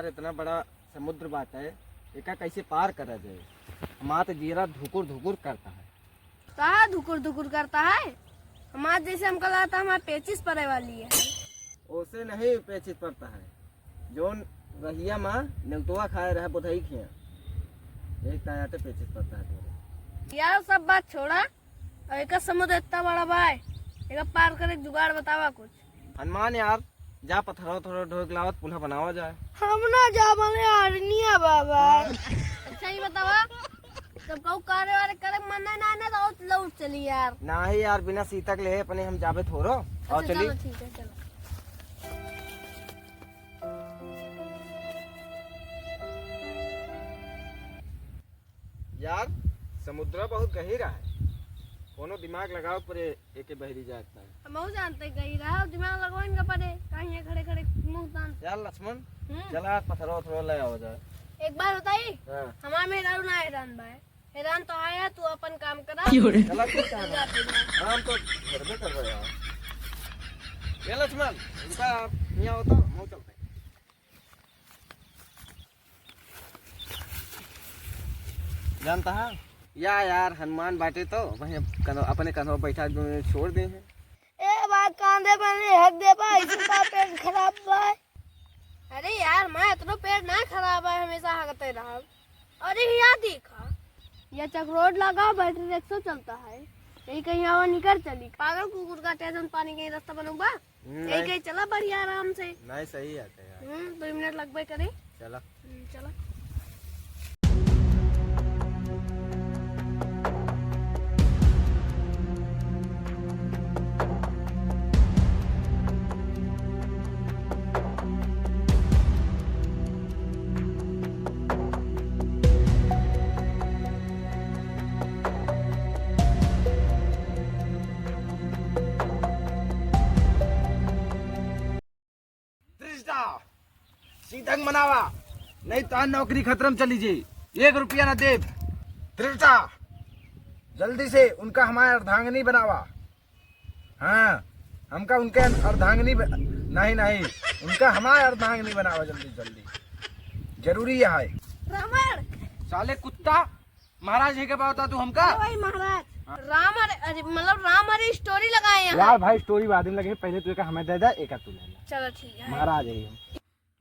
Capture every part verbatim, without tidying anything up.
इतना बड़ा समुद्र बाटे, एका कैसे पार करा जाए? हमार तो जियरा धुकुर धुकुर करता है। कहाँ धुकुर धुकुर करता है? हमार जैसे हमका लगता हमार पेचिस पड़े वाली है। ओसे नहीं पेचिस पड़ता है, जौन रहिया मा नेउतवा खाए रहे बुधई खिया, एक तायाते पेचिस पड़ता है तोरे। यार, सब बात छोड़ा, और एकर समुद्र इतना बड़ा बा, एकर पार करे के जुगाड़ बतावा कुछ। हनुमान यार, जा पत्थरो थोड़ो ढोक लावत, पुलहा बनावा जाए। हम ना जाबन यार, निया बाबा। अच्छा, ये बतावा, जब कहू कार्य वाले करे के मन ना, ना, ना, तो लौट चली यार। नाही यार, बिना सीतक ले अपने हम जाबे थोड़ो। और अच्छा, चली। चलो, ठीक है, चलो। यार, समुद्र बहुत गहिरा है, कोनो दिमाग लगाओ परे एके बहरी जात ना। हमहू जानते गहिरा है, दिमाग लगवाइन का परे, कहीं ये खड़े खड़े मुंह तान। यार लक्ष्मण, हम्म। चला यार, पत्थरो उथरो ले आओ जाए। एक बात बताई, हाँ। हमार मेहरारू ना हैरान बा, हैरान तो आया, तू अपन काम करा। क्यों रे? चला ठीक है, हम तो घर में कर रहे यार। ये लक्ष्मण, इनका यहाँ होता, हम चलते। जानता है? या यार, हनुमान बाटे तो वहीं कन्हो-, अपने कन्हो बैठा दो, छोड़ दे हैं। ए बा, कांधे पर नहीं हक दे बा, इसी का पेट खराब बा। अरे यार, मैं इतनो पेट ना खराब है, हमेशा हकते रहब। अरे या देखा, या चकरोट लगा, बैटरी रिक्शा चलता है, यही कहीं हवा निकल चली। पागल कुकुर का टेंशन पानी कहीं रास्ता बनूंगा। हम्म, यही नहीं। कहीं चला बढ़िया आराम से। नहीं, सही आता है यार। हम्म, दो मिनट लगबे करे। चला। हम्म, चला। दृष्टा, सीधक मनावा, नहीं तो नौकरी खतरम चली जी। एक रुपया ना देब। दृष्टा, जल्दी से उनका हमारे अर्धांगिनी बनावा। हाँ, हमका उनके अर्धांगिनी ब-, नहीं, नहीं, उनका हमारे अर्धांगिनी बनावा जल्दी, जल्दी। जरूरी है। रावण। साले कुत्ता, महाराज है के बा बता तू हमका? हाँ भाई महाराज। हाँ। राम अरे, अरे, मतलब राम अरे story लगाए हैं। यार भाई, story बाद में लगे, पहले तू एका हमें दे दे, एका तू ले ले। चलो ठीक है। महाराज है ये।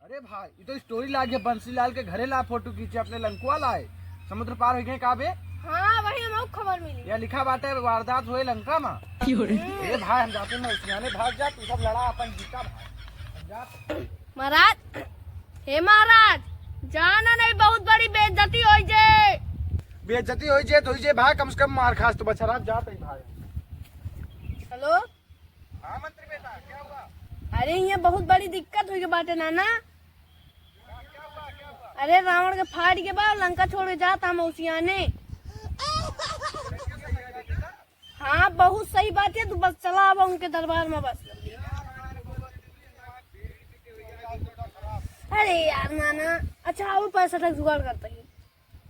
अरे भाई, ये तो story लागे, बंसीलाल के घरे ला फोटो खींचे, अपने लंकुआ लाए, समुद्र पार हो गए का बे? हाँ, वही हमको खबर मिली। या लिखा बाटे, वारदात हुए लंका मा। क्यों रे? ए भाई, हम जाते हैं, उसियाने भाग जा, तू सब लड़ा अपन जीता भाई। हम जाते। महाराज, हे महाराज, जाना नहीं, बहुत बड़ी बेइज्जती होई जे। बेइज्जती होई जे, तो होई जे भाई, कम से कम मार खास तो बचा रहा, जाते ही भाई। हेलो। हाँ मंत्री बेटा, क्या हुआ? अरे, यहाँ बहुत बड़ी दिक्कत हुई के बाटे नाना। क्या हुआ, क्या हुआ? अरे, रावण के फाड़ के बा, लंका छोड़ के जात हम उसियाने। हाँ, बहुत सही बात है, तू बस चला अब उनके दरबार में बस। अरे यार नाना, अच्छा, और पैसा तक जुगाड़ करते हैं।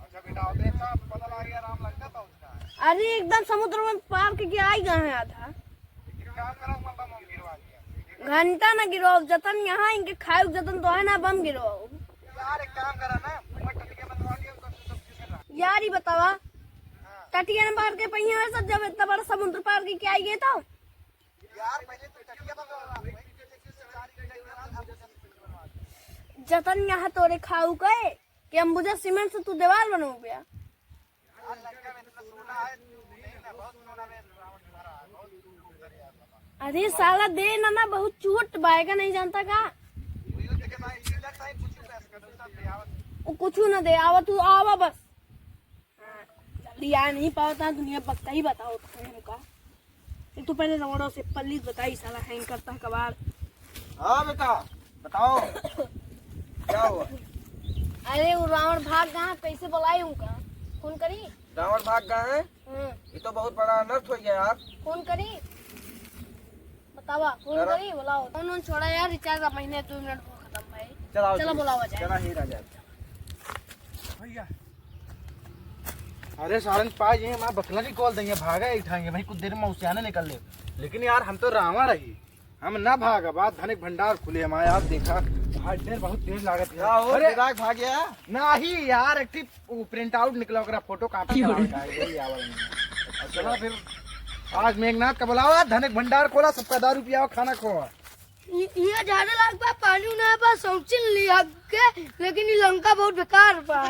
अच्छा बेटा, होते इतना पता लग गया, राम लंका पहुंच गया है। अरे एकदम समुद्र में पार के, के आई गए हैं आधा। एक काम करो, मैं बम गिरवा दिया। घंटा ना गिरो, जतन यहाँ इनके खाए जतन तो है ना, बम गिरो। यार एक काम करा ना, मैं टटिया बनवा दिया, उसको सब चीज़ करा। यार ही बतावा, हाँ। टटिया न पार के पहिया है सब, जब इतना बड़ा समुद्र पार के, के आई गए तो। यार पहले तो टटिया बनवा, वही जैसे चार घंटे के बाद हम सब चीज़ बनवा देंगे। जतन यहाँ तोरे खाऊ के, कि अंबुजा सीमेंट से तू दीवार बनोगे? अरे साला दे ना, ना बहुत चोट बाएगा, नहीं जानता का? वो कुछ ना दे, आवा तू, आवा बस। हाँ, जल्दी आ नहीं पावता, दुनिया बकता ही बताओ तुम हमका। एक तो पहले रमणों से पल्ली बताई, साला हैंग करता है कबाड़। हाँ बेटा, बताओ, क्या हुआ? अरे वो रावण भाग गया, कैसे बुलाई उनका? फोन करी? रावण भाग गया है? हम्म। ये तो बहुत बड़ा अनर्थ हो गया यार। फोन करी? बतावा, फोन करा। करी, बुलाओ। फोन वोन छोड़ा यार, रिचार्ज का महीने दो मिनट में खत्म भाई। चलाओ चलो जी। बुलावा जाए। चला ही राजा। भैया, अरे सारन पाए ये हमारा बकला की कॉल देंगे, भागा ही उठाएंगे भाई, कुछ देर में उसियाने निकल ले। लेकिन यार हम तो रावण रही, हम ना भागब, आज धनिक भंडार खुले हमारे, आज देखा। आज देर, बहुत देर लागत है। का हो, अरे! दिमाग भाग गया? नाही यार, एक ठी उ print out निकला, ओकरा photocopy करावे का है, यही आवल नहीं। चला फिर, आज मेघनाथ का बुलावा, धनिक भंडार खोला, सबका दारू पियावा, खाना खोवा। इ-, इहाँ झाड़े लाग बा, पानी ना बा, सौंचिन लिया के, लेकिन ये लंका बहुत बेकार बा।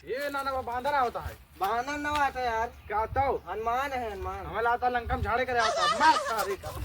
ये ना, ना, वो बांदर आवता है। बांदर ना आता यार। क्या आता हो? हनुमान है, हनुमान। हमें लाता लंका में झाड़े करे आवता। मार सारे का।